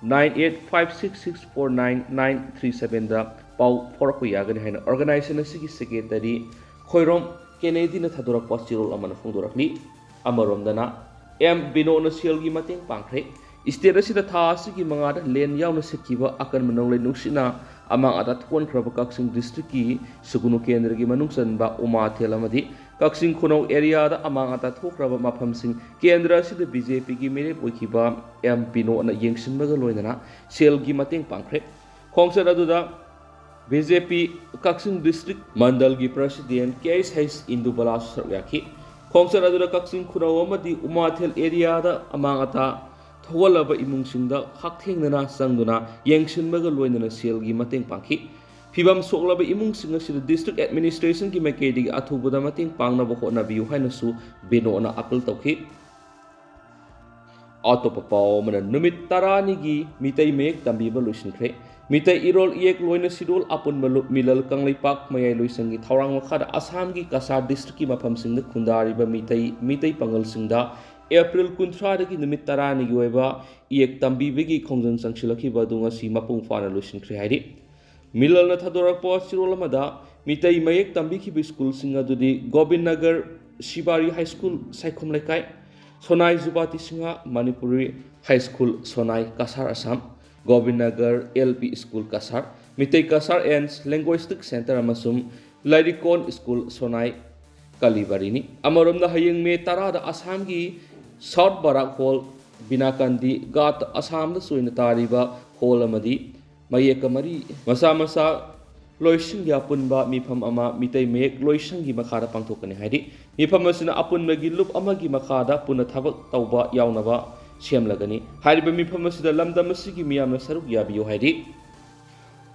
nine eight five six six four nine nine three seven ꯗ ꯄꯥꯎ ꯐꯥꯎꯔꯛꯄ ꯌꯥꯒꯅꯤ ꯍꯥꯏꯅ organization ꯑꯁꯤꯒꯤ secretary ꯈꯣꯏꯔꯣꯝ ꯀꯦꯅꯦꯗꯤꯅ ꯊꯥꯗꯣꯔꯛꯄ ꯆꯦꯔꯣꯜ ꯑꯃꯅ ꯐꯣꯡꯗꯣꯔꯛꯂꯤ꯫ ꯑꯃꯔꯣꯝꯗꯅ ꯑꯦꯝ ꯕꯤꯅꯣꯅ ꯁꯦꯜꯒꯤ ꯃꯇꯦꯡ ꯄꯥꯡꯈ꯭ꯔꯦ꯫ State ꯑꯁꯤꯗ ꯊꯥ ꯑꯁꯤꯒꯤ ꯃꯉꯥꯗ ꯂꯦꯟ ꯌꯥꯎꯅ ꯁꯤꯠꯈꯤꯕ ꯑꯀꯟꯕ ꯅꯣꯡꯂꯩ ꯅꯨꯡꯁꯤꯠꯅ ꯑꯃꯥꯡ ꯑꯇꯥ ꯊꯣꯛꯍꯟꯈ꯭ꯔꯕ ꯀꯛꯆꯤꯡ districtꯀꯤ ꯁꯨꯒꯨꯅꯨ ꯀꯦꯟꯗ꯭ꯔꯒꯤ ꯃꯅꯨꯡ ꯆꯟꯕ ꯎꯃꯥꯊꯦꯜ ꯑꯃꯗꯤ ꯀꯛꯆꯤꯡ ꯈꯨꯅꯧ areaꯗ ꯑꯃꯥꯡ ꯑꯇꯥ ꯊꯣꯛꯈ꯭ꯔꯕ ꯃꯐꯝꯁꯤꯡ ꯀꯦꯟꯗ꯭ꯔ ꯑꯁꯤꯗ BJPꯒꯤ ꯃꯤꯔꯦꯞ ꯑꯣꯏꯈꯤꯕ ꯑꯦꯝ ꯕꯤꯅꯣꯗꯅ ꯌꯦꯡꯁꯤꯟꯕꯒ ꯂꯣꯏꯅꯅ ꯁꯦꯜꯒꯤ ꯃꯇꯦꯡ ꯄꯥꯡꯈ꯭ꯔꯦ꯫ ꯈꯣꯡꯆꯠ ꯑꯗꯨꯗ BJP ꯀꯛꯆꯤꯡ district ꯃꯟꯗꯜꯒꯤ president ꯀꯦ ꯑꯩꯆ ꯍꯩꯆ ꯏꯟꯗꯨꯕꯂꯥꯁꯨ ꯁꯔꯨꯛ ꯌꯥꯈꯤ꯫ ꯈꯣꯡꯆꯠ ꯑꯗꯨꯗ ꯀꯛꯆꯤꯡ ꯈꯨꯅꯧ ꯑꯃꯗꯤ ꯎꯃꯥꯊꯦꯜ areaꯗ ꯑꯃꯥꯡ ꯑꯇꯥ ꯊꯣꯛꯍꯜꯂꯕ ꯏꯃꯨꯡꯁꯤꯡꯗ ꯍꯛꯊꯦꯡꯅꯅ ꯆꯪꯗꯨꯅ ꯌꯦꯡꯁꯤꯟꯕꯒ ꯂꯣꯏꯅꯅ ꯁꯦꯜꯒꯤ ꯃꯇꯦꯡ ꯄꯥꯡꯈꯤ꯫ ꯐꯤꯕꯝ ꯁꯣꯛꯂꯕ ꯏꯃꯨꯡꯁꯤꯡ ꯑꯁꯤꯗ district administrationꯒꯤ ꯃꯥꯏꯀꯩꯗꯒꯤ ꯑꯊꯨꯕꯗ ꯃꯇꯦꯡ ꯄꯥꯡꯅꯕ ꯍꯣꯠꯅꯕꯤꯌꯨ ꯍꯥꯏꯅꯁꯨ ꯕꯤꯅꯣꯗꯅ appeal ꯇꯧꯈꯤ꯫ ꯑꯇꯣꯞꯄ ꯄꯥꯎ ꯑꯃꯅ, ꯅꯨꯃꯤꯠ ꯇꯔꯥꯅꯤꯒꯤ ꯃꯤꯇꯩ ꯃꯌꯦꯛ ꯇꯝꯕꯤꯕ ꯂꯣꯏꯁꯤꯟꯈ꯭ꯔꯦ꯫ ꯃꯤꯇꯩ ꯏꯔꯣꯜ ꯏꯌꯦꯛ ꯂꯣꯏꯅ ꯁꯤꯗꯣꯜ ꯑꯄꯨꯟꯕ ꯂꯨꯞ ꯃꯤꯂꯜ ꯀꯪꯂꯩꯄꯥꯛ ꯃꯌꯥꯏ ꯂꯣꯏꯁꯪꯒꯤ ꯊꯧꯔꯥꯡ ꯃꯈꯥꯗ ꯑꯁꯥꯝꯒꯤ ꯀꯁꯥꯔ districtꯀꯤ ꯃꯐꯝꯁꯤꯡꯗ ꯈꯨꯟꯗꯥꯔꯤꯕ ꯃꯤꯇꯩ, ꯃꯤꯇꯩ ꯄꯥꯉꯜꯁꯤꯡꯗ April ꯀꯨꯟꯊ꯭ꯔꯥꯗꯒꯤ ꯅꯨꯃꯤꯠ ꯇꯔꯥꯅꯤꯒꯤ ꯑꯣꯏꯕ ꯏꯌꯦꯛ ꯇꯝꯕꯤꯕꯒꯤ ꯈꯣꯡꯖꯪ ꯆꯪꯁꯤꯜꯂꯛꯈꯤꯕ ꯑꯗꯨ ꯉꯁꯤ ꯃꯄꯨꯡ ꯐꯥꯅ ꯂꯣꯏꯁꯤꯟꯈ꯭ꯔꯦ ꯍꯥꯏꯔꯤ꯫ ꯃꯤꯂꯜꯅ ꯊꯥꯗꯣꯔꯛꯄ ꯆꯦꯔꯣꯜ ꯑꯃꯗ ꯃꯤꯇꯩ ꯃꯌꯦꯛ ꯇꯝꯕꯤꯈꯤꯕ ꯁ꯭ꯀꯨꯜꯁꯤꯡ ꯑꯗꯨꯗꯤ Gobin Nagar Shibari high school Saikhom Leikai, Sonai Jubati Singh Manipuri high school Sonai Cachar Assam, Gobin Nagar L P school Cachar, Meitei Cachar and linguistic centre ꯑꯃꯁꯨꯡ ꯂꯥꯏꯔꯤꯛꯀꯣꯟ ꯁ꯭ꯀꯨꯜ ꯁꯣꯅꯥꯏ ꯀꯂꯤꯕꯥꯔꯤꯅꯤ꯫ ꯑꯃꯔꯣꯝꯗ ꯍꯌꯦꯡ ꯃꯦ ꯇꯔꯥꯗ ꯑꯁꯥꯝꯒꯤ ꯁꯥꯎꯠ ꯕꯔꯥꯛ ꯍꯣꯜ, ꯕꯤꯅꯥꯀꯥꯟꯗꯤ ꯒꯥꯠ ꯑꯁꯥꯝꯗ ꯆꯣꯏꯅ ꯇꯥꯔꯤꯕ ꯍꯣꯜ ꯑꯃꯗꯤ ꯃꯌꯦꯛꯀ ꯃꯔꯤ ꯃꯁꯥ ꯃꯁꯥ ꯂꯣꯏꯁꯤꯡꯒꯤ ꯑꯄꯨꯟꯕ ꯃꯤꯐꯝ ꯑꯃ ꯃꯤꯇꯩ ꯃꯌꯦꯛ ꯂꯣꯏꯁꯪꯒꯤ ꯃꯈꯥꯗ ꯄꯥꯡꯊꯣꯛꯀꯅꯤ ꯍꯥꯏꯔꯤ꯫ ꯃꯤꯐꯝ ꯑꯁꯤꯅ ꯑꯄꯨꯟꯕꯒꯤ ꯂꯨꯞ ꯑꯃꯒꯤ ꯃꯈꯥꯗ ꯄꯨꯟꯅ ꯊꯕꯛ ꯇꯧꯕ ꯌꯥꯎꯅꯕ ꯁꯦꯝꯂꯒꯅꯤ꯫ ꯍꯥꯏꯔꯤꯕ ꯃꯤꯐꯝ ꯑꯁꯤꯗ ꯂꯝꯗꯝ ꯑꯁꯤꯒꯤ ꯃꯤꯌꯥꯝꯅ ꯁꯔꯨꯛ ꯌꯥꯕꯤꯌꯨ ꯍꯥꯏꯔꯤ꯫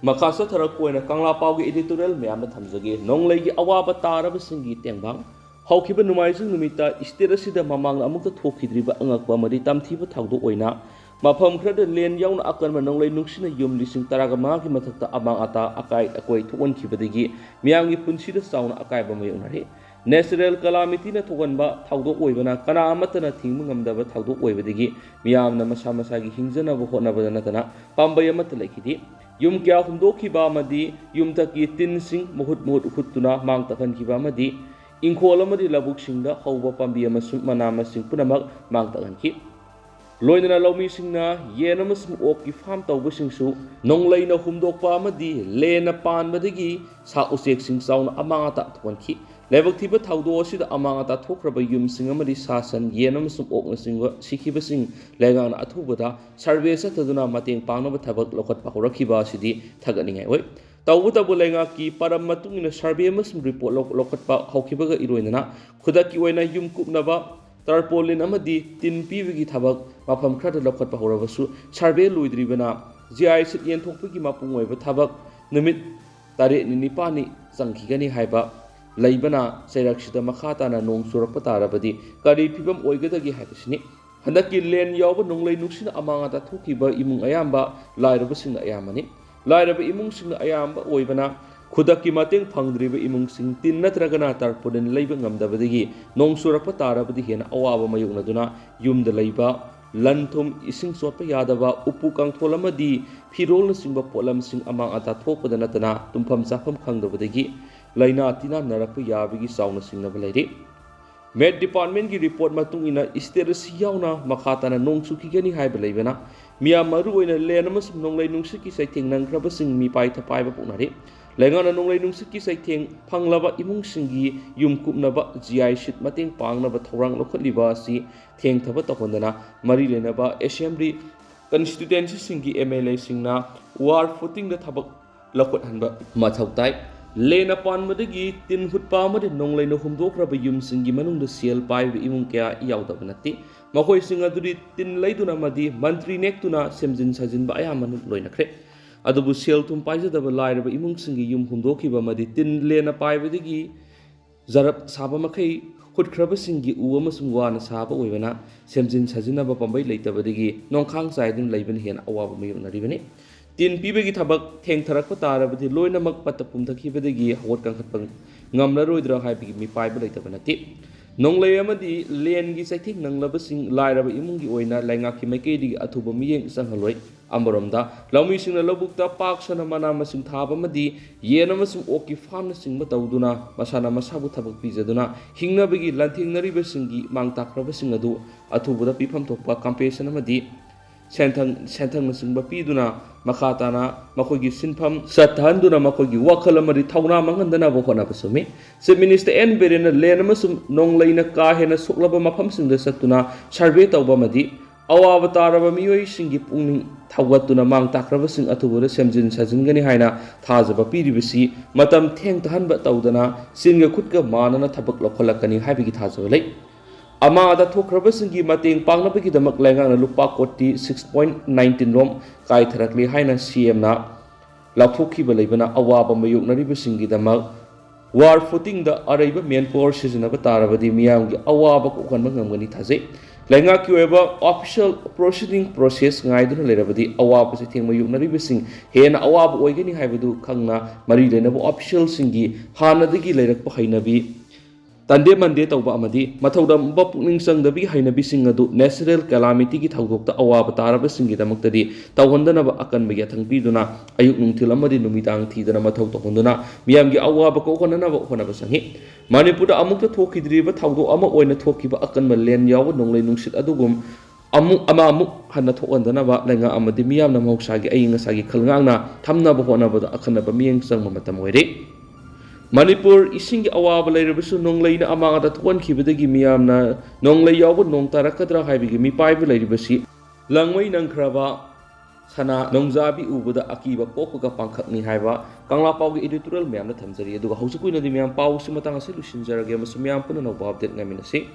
ꯃꯈꯥ ꯆꯠꯊꯔꯛꯄ ꯑꯣꯏꯅ ꯀꯪꯂꯥ ꯄꯥꯎꯒꯤ editorial ꯃꯌꯥꯝꯅ ꯊꯝꯖꯒꯦ꯫ ꯅꯣꯡꯂꯩꯒꯤ ꯑꯋꯥꯕ ꯇꯥꯔꯕꯁꯤꯡꯒꯤ ꯇꯦꯡꯕꯥꯡ꯫ ꯍꯧꯈꯤꯕ ꯅꯣꯡꯃꯥꯏꯖꯤꯡ ꯅꯨꯃꯤꯠꯇ state ꯑꯁꯤꯗ ꯃꯃꯥꯡꯗ ꯑꯃꯨꯛꯇ ꯊꯣꯛꯈꯤꯗ꯭ꯔꯤꯕ ꯑꯉꯛꯄ ꯑꯃꯗꯤ ꯇꯝꯊꯤꯕ ꯊꯧꯗꯣꯛ ꯑꯣꯏꯅ ꯃꯐꯝ ꯈꯔꯗ ꯂꯦꯟ ꯌꯥꯎꯅ ꯑꯀꯟꯕ ꯅꯣꯡꯂꯩ ꯅꯨꯡꯁꯤꯠꯅ ꯌꯨꯝ ꯂꯤꯁꯤꯡ ꯇꯔꯥꯒ ꯃꯉꯥꯒꯤ ꯃꯊꯛꯇ ꯑꯃꯥꯡ ꯑꯇꯥ ꯑꯀꯥꯏ ꯑꯀꯣꯏ ꯊꯣꯛꯍꯟꯈꯤꯕꯗꯒꯤ ꯃꯤꯌꯥꯝꯒꯤ ꯄꯨꯟꯁꯤꯗ ꯆꯥꯎꯅ ꯑꯀꯥꯏꯕ ꯃꯥꯌꯣꯛꯅꯔꯤ꯫ Natural calamityꯅ ꯊꯣꯛꯍꯟꯕ ꯊꯧꯗꯣꯛ ꯑꯣꯏꯕꯅ ꯀꯅꯥ ꯑꯃꯠꯇꯅ ꯊꯤꯡꯕ ꯉꯝꯗꯕ ꯊꯧꯗꯣꯛ ꯑꯣꯏꯕꯗꯒꯤ ꯃꯤꯌꯥꯝꯅ ꯃꯁꯥ ꯃꯁꯥꯒꯤ ꯍꯤꯡꯖꯅꯕ ꯍꯣꯠꯅꯕꯗ ꯅꯠꯇꯅ ꯄꯥꯝꯕꯩ ꯑꯃꯠꯇ ꯂꯩꯈꯤꯗꯦ꯫ ꯌꯨꯝ ꯀꯌꯥ ꯍꯨꯝꯗꯣꯛꯈꯤꯕ ꯑꯃꯗꯤ ꯌꯨꯝꯊꯛꯀꯤ ꯇꯤꯟꯁꯤꯡ ꯃꯍꯨꯠ ꯃꯍꯨꯠ ꯍꯨꯠꯇꯨꯅ ꯃꯥꯡ ꯇꯥꯛꯍꯟꯈꯤꯕ ꯑꯃꯗꯤ ꯏꯪꯈꯣꯜ ꯑꯃꯗꯤ ꯂꯧꯕꯨꯛꯁꯤꯡꯗ ꯍꯧꯕ ꯄꯥꯝꯕꯤ ꯑꯃꯁꯨꯡ ꯃꯅꯥ ꯃꯁꯤꯡ ꯄꯨꯝꯅꯃꯛ ꯃꯥꯡ ꯇꯥꯛꯍꯟꯈꯤ꯫ ꯂꯣꯏꯅꯅ ꯂꯧꯃꯤꯁꯤꯡꯅ ꯌꯦꯟ ꯑꯃꯁꯨꯡ ꯑꯣꯛꯀꯤ ꯐꯥꯔꯝ ꯇꯧꯕꯁꯤꯡꯁꯨ ꯅꯣꯡꯂꯩꯅ ꯍꯨꯝꯗꯣꯛꯄ ꯑꯃꯗꯤ ꯂꯦꯟꯅ ꯄꯥꯟꯕꯗꯒꯤ ꯁꯥ ꯎꯆꯦꯛꯁꯤꯡ ꯆꯥꯎꯅ ꯑꯃꯥꯡ ꯑꯇꯥ ꯊꯣꯛꯍꯟꯈꯤ꯫ ꯂꯥꯏꯕꯛ ꯊꯤꯕ ꯊꯧꯗꯣꯛ ꯑꯁꯤꯗ ꯑꯃꯥꯡ ꯑꯇꯥ ꯊꯣꯛꯈ꯭ꯔꯕ ꯌꯨꯝꯁꯤꯡ ꯑꯃꯗꯤ ꯁꯥ ꯁꯟ, ꯌꯦꯟ ꯑꯃꯁꯨꯡ ꯑꯣꯛꯅꯆꯤꯡꯕ ꯁꯤꯈꯤꯕꯁꯤꯡ ꯂꯩꯉꯥꯛꯅ ꯑꯊꯨꯕꯗ ꯁꯔꯚꯦ ꯆꯠꯊꯗꯨꯅ ꯃꯇꯦꯡ ꯄꯥꯡꯅꯕ ꯊꯕꯛ ꯂꯧꯈꯠꯄ ꯍꯧꯔꯛꯈꯤꯕ ꯑꯁꯤꯗꯤ ꯊꯥꯒꯠꯅꯤꯡꯉꯥꯏ ꯑꯣꯏ꯫ ꯇꯧꯕꯇꯕꯨ ꯂꯩꯉꯥꯛꯀꯤ ꯄꯔꯝ ꯃꯇꯨꯡ ꯏꯟꯅ ꯁꯔꯚꯦ ꯑꯃꯁꯨꯡ ꯔꯤꯄꯣꯔꯠ ꯂꯧ-, ꯂꯧꯈꯠꯄ ꯍꯧꯈꯤꯕꯒ ꯏꯔꯣꯏꯅꯅ ꯈꯨꯗꯛꯀꯤ ꯑꯣꯏꯅ ꯌꯨꯝ ꯀꯨꯞꯅꯕ ꯇꯔꯄꯣꯂꯤꯟ ꯑꯃꯗꯤ ꯇꯤꯟ ꯄꯤꯕꯒꯤ ꯊꯕꯛ ꯃꯐꯝ ꯈꯔꯗ ꯂꯧꯈꯠꯄ ꯍꯧꯔꯕꯁꯨ ꯁꯔꯚꯦ ꯂꯣꯏꯗ꯭ꯔꯤꯕꯅ ꯖꯤ ꯑꯥꯏ ꯁꯤꯠ ꯌꯦꯟꯊꯣꯛꯄꯒꯤ ꯃꯄꯨꯡ ꯑꯣꯏꯕ ꯊꯕꯛ ꯅꯨꯃꯤꯠ ꯇꯔꯦꯠꯅꯤ ꯅꯤꯄꯥꯜꯅꯤ ꯆꯪꯈꯤꯒꯅꯤ ꯍꯥꯏꯕ ꯂꯩꯕꯅ ꯆꯩꯔꯛꯁꯤꯗ ꯃꯈꯥ ꯇꯥꯅ ꯅꯣꯡ ꯆꯨꯔꯛꯄ ꯇꯥꯔꯕꯗꯤ ꯀꯔꯤ ꯐꯤꯕꯝ ꯑꯣꯏꯒꯗꯒꯦ ꯍꯥꯏꯕꯁꯤꯅꯤ꯫ ꯍꯟꯗꯛꯀꯤ ꯂꯦꯟ ꯌꯥꯎꯕ ꯅꯣꯡꯂꯩ ꯅꯨꯡꯁꯤꯠꯅ ꯑꯃꯥꯡ ꯑꯇꯥ ꯊꯣꯛꯈꯤꯕ ꯏꯃꯨꯡ ꯑꯌꯥꯝꯕ ꯂꯥꯏꯔꯕꯁꯤꯡꯅ ꯑꯌꯥꯝꯕꯅꯤ꯫ ꯂꯥꯏꯔꯕ ꯏꯃꯨꯡꯁꯤꯡꯅ ꯑꯌꯥꯝꯕ ꯑꯣꯏꯕꯅ ꯈꯨꯗꯛꯀꯤ ꯃꯇꯦꯡ ꯐꯪꯗ꯭ꯔꯤꯕ ꯏꯃꯨꯡꯁꯤꯡ ꯇꯤꯟ ꯅꯠꯇ꯭ꯔꯒꯅ ꯇꯔꯄꯣꯂꯤꯟ ꯂꯩꯕ ꯉꯝꯗꯕꯗꯒꯤ ꯅꯣꯡ ꯆꯨꯔꯛꯄ ꯇꯥꯔꯕꯗꯤ ꯍꯦꯟꯅ ꯑꯋꯥꯕ ꯃꯥꯌꯣꯛꯅꯗꯨꯅ ꯌꯨꯝꯗ ꯂꯩꯕ ꯂꯟ ꯊꯨꯝ, ꯏꯁꯤꯡ ꯆꯣꯠꯄ ꯌꯥꯗꯕ, ꯎꯄꯨ ꯀꯥꯡꯊꯣꯜ ꯑꯃꯗꯤ ꯐꯤꯔꯣꯜꯅꯆꯤꯡꯕ ꯄꯣꯠꯂꯝꯁꯤꯡ ꯑꯃꯥꯡ ꯑꯇꯥ ꯊꯣꯛꯄꯗ ꯅꯠꯇꯅ ꯇꯨꯝꯐꯝ ꯆꯥꯐꯝ ꯈꯪꯗꯕꯗꯒꯤ ꯂꯥꯏꯅꯥ ꯇꯤꯟꯅꯥ ꯅꯥꯔꯛꯄ ꯌꯥꯕꯒꯤ ꯆꯥꯎꯅ ꯆꯤꯡꯅꯕ ꯂꯩꯔꯤ꯫ ꯃꯦꯠ ꯗꯤꯄꯥꯔꯠꯃꯦꯟꯒꯤ ꯔꯤꯄꯣꯔꯠ ꯃꯇꯨꯡ ꯏꯟꯅ ꯁ꯭ꯇꯦꯠ ꯑꯁꯤ ꯌꯥꯎꯅ ꯃꯈꯥ ꯇꯥꯅ ꯅꯣꯡ ꯆꯨꯈꯤꯒꯅꯤ ꯍꯥꯏꯕ ꯂꯩꯕꯅ ꯃꯤꯌꯥꯝ ꯃꯔꯨꯑꯣꯏꯅ ꯂꯦꯟ ꯑꯃꯁꯨꯡ ꯅꯣꯡꯂꯩ ꯅꯨꯡꯁꯤꯠꯀꯤ ꯆꯩꯊꯦꯡ ꯅꯪꯈ꯭ꯔꯕꯁꯤꯡ ꯃꯤꯄꯥꯏ ꯊꯄꯥꯏꯕ ꯄꯣꯛꯅꯔꯤ꯫ ꯂꯩꯉꯥꯛꯅ ꯅꯣꯡꯂꯩ ꯅꯨꯡꯁꯤꯠꯀꯤ ꯆꯩꯊꯦꯡ ꯐꯪꯂꯕ ꯏꯃꯨꯡꯁꯤꯡꯒꯤ ꯌꯨꯝ ꯀꯨꯞꯅꯕ ꯖꯤ ꯑꯥꯏ ꯁꯤꯠ ꯃꯇꯦꯡ ꯄꯥꯡꯅꯕ ꯊꯧꯔꯥꯡ ꯂꯧꯈꯠꯂꯤꯕ ꯑꯁꯤ ꯊꯦꯡꯊꯕ ꯇꯧꯍꯟꯗꯅ ꯃꯔꯤ ꯂꯩꯅꯕ ꯑꯦꯁꯦꯝꯕ꯭ꯂꯤ ꯀꯟꯁꯇꯤꯇ꯭ꯋꯦꯟꯁꯤꯁꯤꯡꯒꯤ ꯑꯦꯝ ꯑꯦꯜ ꯑꯦꯁꯤꯡꯅ ꯋꯥꯔ ꯐꯨꯇꯤꯡꯗ ꯊꯕꯛ ꯂꯧꯈꯠꯍꯟꯕ ꯃꯊꯧ ꯇꯥꯏ꯫ ꯂꯦꯟꯅ ꯄꯥꯟꯕꯗꯒꯤ ꯇꯤꯟ ꯍꯨꯠꯄ ꯑꯃꯗꯤ ꯅꯣꯡꯂꯩꯅ ꯍꯨꯝꯗꯣꯛꯈ꯭ꯔꯕ ꯌꯨꯝꯁꯤꯡꯒꯤ ꯃꯅꯨꯡꯗ ꯁꯦꯜ ꯄꯥꯏꯕ ꯏꯃꯨꯡ ꯀꯌꯥ ꯌꯥꯎꯗꯕ ꯅꯠꯇꯦ꯫ ꯃꯈꯣꯏꯁꯤꯡ ꯑꯗꯨꯗꯤ ꯇꯤꯟ ꯂꯩꯗꯨꯅ ꯑꯃꯗꯤ ꯃꯟꯇ꯭ꯔꯤ ꯅꯦꯛꯇꯨꯅ ꯁꯦꯝꯖꯤꯟ ꯁꯥꯖꯤꯟꯕ ꯑꯌꯥꯝꯕꯅ ꯂꯣꯏꯅꯈ꯭ꯔꯦ꯫ ꯑꯗꯨꯕꯨ ꯁꯦꯜ ꯊꯨꯝ ꯄꯥꯏꯖꯗꯕ ꯂꯥꯏꯔꯕ ꯏꯃꯨꯡꯁꯤꯡꯒꯤ ꯌꯨꯝ ꯍꯨꯝꯗꯣꯛꯈꯤꯕ ꯑꯃꯗꯤ ꯇꯤꯟ ꯂꯦꯟꯅ ꯄꯥꯏꯕꯗꯒꯤ ꯖꯔꯞ ꯁꯥꯕ ꯃꯈꯩ ꯍꯨꯠꯈ꯭ꯔꯕꯁꯤꯡꯒꯤ ꯎ ꯑꯃꯁꯨꯡ ꯋꯥꯅ ꯁꯥꯕ ꯑꯣꯏꯕꯅ ꯁꯦꯝꯖꯤꯟ ꯁꯥꯖꯤꯟꯅꯕ ꯄꯥꯝꯕꯩ ꯂꯩꯇꯕꯗꯒꯤ ꯅꯣꯡꯈꯥꯡ ꯆꯥꯏꯗꯨꯅ ꯂꯩꯕꯅ ꯍꯦꯟꯅ ꯑꯋꯥꯕ ꯃꯥꯌꯣꯛꯅꯔꯤꯕꯅꯤ꯫ ꯇꯤꯟ ꯄꯤꯕꯒꯤ ꯊꯕꯛ ꯊꯦꯡꯊꯔꯛꯄ ꯇꯥꯔꯕꯗꯤ ꯂꯣꯏꯅꯃꯛ ꯄꯠꯇ ꯄꯨꯝꯊꯈꯤꯕꯗꯒꯤ ꯍꯧꯒꯠ ꯀꯥꯡꯈꯠꯄ ꯉꯝꯂꯔꯣꯏꯗ꯭ꯔꯥ ꯍꯥꯏꯕꯒꯤ ꯃꯤꯄꯥꯏꯕ ꯂꯩꯇꯕ ꯅꯠꯇꯦ꯫ ꯅꯣꯡꯂꯩ ꯑꯃꯗꯤ ꯂꯦꯟꯒꯤ ꯆꯩꯊꯦꯡ ꯅꯪꯂꯕꯁꯤꯡ ꯂꯥꯏꯔꯕ ꯏꯃꯨꯡꯒꯤ ꯑꯣꯏꯅ ꯂꯩꯉꯥꯛꯀꯤ ꯃꯥꯏꯀꯩꯗꯒꯤ ꯑꯊꯨꯕ ꯃꯤꯠꯌꯦꯡ ꯆꯪꯍꯜꯂꯣꯏ꯫ ꯑꯃꯔꯣꯝꯗ, ꯂꯧꯃꯤꯁꯤꯡꯅ ꯂꯧꯕꯨꯛꯇ ꯄꯥꯛ ꯁꯟꯅ ꯃꯅꯥ ꯃꯁꯤꯡ ꯊꯥꯕ ꯑꯃꯗꯤ ꯌꯦꯟ ꯑꯃꯁꯨꯡ ꯑꯣꯛꯀꯤ ꯐꯥꯔꯝꯅꯆꯤꯡꯕ ꯇꯧꯗꯨꯅ ꯃꯁꯥꯅ ꯃꯁꯥꯕꯨ ꯊꯕꯛ ꯄꯤꯖꯗꯨꯅ ꯍꯤꯡꯅꯕꯒꯤ ꯂꯥꯟꯊꯦꯡꯅꯔꯤꯕꯁꯤꯡꯒꯤ ꯃꯥꯡ ꯇꯥꯛꯈ꯭ꯔꯕꯁꯤꯡ ꯑꯗꯨ ꯑꯊꯨꯕꯗ ꯄꯤꯐꯝ ꯊꯣꯛꯄ ꯀꯝꯄꯦꯟꯁꯦꯁꯟ ꯑꯃꯗꯤ ꯁꯦꯟꯊꯪ, ꯁꯦꯟꯊꯪꯅꯆꯤꯡꯕ ꯄꯤꯗꯨꯅ ꯃꯈꯥ ꯇꯥꯅ ꯃꯈꯣꯏꯒꯤ ꯁꯤꯟꯐꯝ ꯆꯠꯊꯍꯟꯗꯨꯅ ꯃꯈꯣꯏꯒꯤ ꯋꯥꯈꯜ ꯑꯃꯗꯤ ꯊꯧꯅꯥ ꯃꯥꯡꯍꯟꯗꯅꯕ ꯍꯣꯠꯅꯕ ꯆꯨꯝꯃꯤ꯫ ꯆꯤꯐ ꯃꯤꯅꯤꯁꯇꯔ ꯑꯦꯟ ꯕꯤꯔꯦꯟꯅ ꯂꯦꯟ ꯑꯃꯁꯨꯡ ꯅꯣꯡꯂꯩꯅ ꯀꯥ ꯍꯦꯟꯅ ꯁꯣꯛꯂꯕ ꯃꯐꯝꯁꯤꯡꯗ ꯆꯠꯇꯨꯅ ꯁꯔꯚꯦ ꯇꯧꯕ ꯑꯃꯗꯤ ꯑꯋꯥꯕ ꯇꯥꯔꯕ ꯃꯤꯑꯣꯏꯁꯤꯡꯒꯤ ꯄꯨꯛꯅꯤꯡ ꯊꯧꯒꯠꯇꯨꯅ ꯃꯥꯡ ꯇꯥꯛꯈ꯭ꯔꯕꯁꯤꯡ ꯑꯊꯨꯕꯗ ꯁꯦꯝꯖꯤꯟ ꯁꯥꯖꯤꯟꯒꯅꯤ ꯍꯥꯏꯅ ꯊꯥꯖꯕ ꯄꯤꯔꯤꯕꯁꯤ ꯃꯇꯝ ꯊꯦꯡꯊꯍꯟꯕ ꯇꯧꯗꯅ ꯆꯤꯟꯒ ꯈꯨꯠꯀ ꯃꯥꯟꯅꯅ ꯊꯕꯛ ꯂꯧꯈꯠꯂꯛꯀꯅꯤ ꯍꯥꯏꯕꯒꯤ ꯊꯥꯖꯕ ꯂꯩ꯫ ꯑꯃꯥꯡ ꯑꯇꯥ ꯊꯣꯛꯈ꯭ꯔꯕꯁꯤꯡꯒꯤ ꯃꯇꯦꯡ ꯄꯥꯡꯅꯕꯒꯤꯗꯃꯛ ꯂꯩꯉꯥꯛꯅ ꯂꯨꯄꯥ ꯀꯣꯇꯤ six point nineteen ꯔꯣꯝ ꯀꯥꯏꯊꯔꯛꯂꯤ ꯍꯥꯏꯅ ꯁꯤ ꯑꯦꯝꯅ ꯂꯥꯎꯊꯣꯛꯈꯤꯕ ꯂꯩꯕꯅ ꯑꯋꯥꯕ ꯃꯥꯌꯣꯛꯅꯔꯤꯕꯁꯤꯡꯒꯤꯗꯃꯛ ꯋꯥꯔ ꯐꯨꯇꯤꯡꯗ ꯑꯔꯩꯕ ꯃꯦꯟ ꯄꯥꯋꯔ ꯁꯤꯖꯤꯟꯅꯕ ꯇꯥꯔꯕꯗꯤ ꯃꯤꯌꯥꯝꯒꯤ ꯑꯋꯥꯕ ꯀꯣꯛꯍꯟꯕ ꯉꯝꯒꯅꯤ ꯊꯥꯖꯩ꯫ ꯂꯩꯉꯥꯛꯀꯤ ꯑꯣꯏꯕ ꯑꯣꯐꯤꯁꯤꯌꯦꯜ ꯄ꯭ꯔꯣꯁꯤꯗꯤꯡ ꯄ꯭ꯔꯣꯁꯦꯁ ꯉꯥꯏꯗꯨꯅ ꯂꯩꯔꯕꯗꯤ ꯑꯋꯥꯕ ꯆꯩꯊꯦꯡ ꯃꯥꯌꯣꯛꯅꯔꯤꯕꯁꯤꯡ ꯍꯦꯟꯅ ꯑꯋꯥꯕ ꯑꯣꯏꯒꯅꯤ ꯍꯥꯏꯕꯗꯨ ꯈꯪꯅ ꯃꯔꯤ ꯂꯩꯅꯕ ꯑꯣꯐꯤꯁꯤꯌꯦꯜꯁꯤꯡꯒꯤ ꯍꯥꯟꯅꯗꯒꯤ ꯂꯩꯔꯛꯄ ꯍꯩꯅꯕꯤ ꯇꯟꯗꯦ ꯃꯟꯗꯦ ꯇꯧꯕ ꯑꯃꯗꯤ ꯃꯊꯧꯗꯝꯕ ꯄꯨꯛꯅꯤꯡ ꯆꯪꯗꯕꯒꯤ ꯍꯩꯅꯕꯤꯁꯤꯡ ꯑꯗꯨ ꯅꯦꯆꯔꯦꯜ ꯀꯦꯂꯥꯃꯤꯇꯤꯒꯤ ꯊꯧꯗꯣꯛꯇ ꯑꯋꯥꯕ ꯇꯥꯔꯕꯁꯤꯡꯒꯤꯗꯃꯛꯇꯗꯤ ꯇꯧꯍꯟꯗꯅꯕ ꯑꯀꯟꯕ ꯌꯥꯊꯪ ꯄꯤꯗꯨꯅ ꯑꯌꯨꯛ ꯅꯨꯡꯊꯤꯜ ꯑꯃꯗꯤ ꯅꯨꯃꯤꯗꯥꯡ ꯊꯤꯗꯅ ꯃꯊꯧ ꯇꯧꯍꯟꯗꯨꯅ ꯃꯤꯌꯥꯝꯒꯤ ꯑꯋꯥꯕ ꯀꯣꯛꯍꯟꯅꯅꯕ ꯍꯣꯠꯅꯕ ꯆꯪꯏ꯫ ꯃꯅꯤꯄꯨꯔꯗ ꯑꯃꯨꯛꯇ ꯊꯣꯛꯈꯤꯗ꯭ꯔꯤꯕ ꯊꯧꯗꯣꯛ ꯑꯃ ꯑꯣꯏꯅ ꯊꯣꯛꯈꯤꯕ ꯑꯀꯟꯕ ꯂꯦꯟ ꯌꯥꯎꯕ ꯅꯣꯡꯂꯩ ꯅꯨꯡꯁꯤꯠ ꯑꯗꯨꯒꯨꯝ ꯑꯃꯨꯛ ꯑꯃ ꯑꯃꯨꯛ ꯍꯟꯅ ꯊꯣꯛꯍꯟꯗꯅꯕ ꯂꯩꯉꯥꯛ ꯑꯃꯗꯤ ꯃꯤꯌꯥꯝꯅ ꯃꯍꯧꯁꯥꯒꯤ ꯑꯏꯪ ꯑꯁꯥꯒꯤ ꯈꯜ ꯉꯥꯛꯅ ꯊꯝꯅꯕ ꯍꯣꯠꯅꯕꯗ ꯑꯈꯟꯅꯕ ꯃꯤꯠꯌꯦꯡ ꯆꯪꯕ ꯃꯇꯝ ꯑꯣꯏꯔꯦ꯫ ꯃꯅꯤꯄꯨꯔ ꯏꯁꯤꯡꯒꯤ ꯑꯋꯥꯕ ꯂꯩꯔꯕꯁꯨ ꯅꯣꯡꯂꯩꯅ ꯑꯃꯥꯡ ꯑꯇꯥ ꯊꯣꯛꯍꯟꯈꯤꯕꯗꯒꯤ ꯃꯤꯌꯥꯝꯅ ꯅꯣꯡꯂꯩ ꯌꯥꯎꯕ ꯅꯣꯡ ꯇꯥꯔꯛꯀꯗ꯭ꯔꯥ ꯍꯥꯏꯕꯒꯤ ꯃꯤꯄꯥꯏꯕ ꯂꯩꯔꯤꯕꯁꯤ ꯂꯪꯃꯩ ꯅꯪꯈ꯭ꯔꯕ ꯁꯅꯥ ꯅꯣꯡꯖꯥꯕꯤ ꯎꯕꯗ ꯑꯀꯤꯕ ꯄꯣꯛꯄꯒ ꯄꯥꯡꯈꯛꯅꯤ ꯍꯥꯏꯕ ꯀꯪꯂꯥ ꯄꯥꯎꯒꯤ editorial ꯃꯌꯥꯝꯅ ꯊꯝꯖꯔꯤ꯫ ꯑꯗꯨꯒ ꯍꯧꯖꯤꯛꯀꯤ ꯑꯣꯏꯅꯗꯤ ꯃꯌꯥꯝ ꯄꯥꯎꯁꯤ ꯃꯇꯥꯡ ꯑꯁꯤ ꯂꯣꯏꯁꯤꯟꯖꯔꯒꯦ ꯑꯃꯁꯨꯡ ꯃꯌꯥꯝ ꯄꯨꯟꯅ ꯑꯅꯧꯕ update ꯉꯥꯏꯃꯤꯟꯅꯁꯤ꯫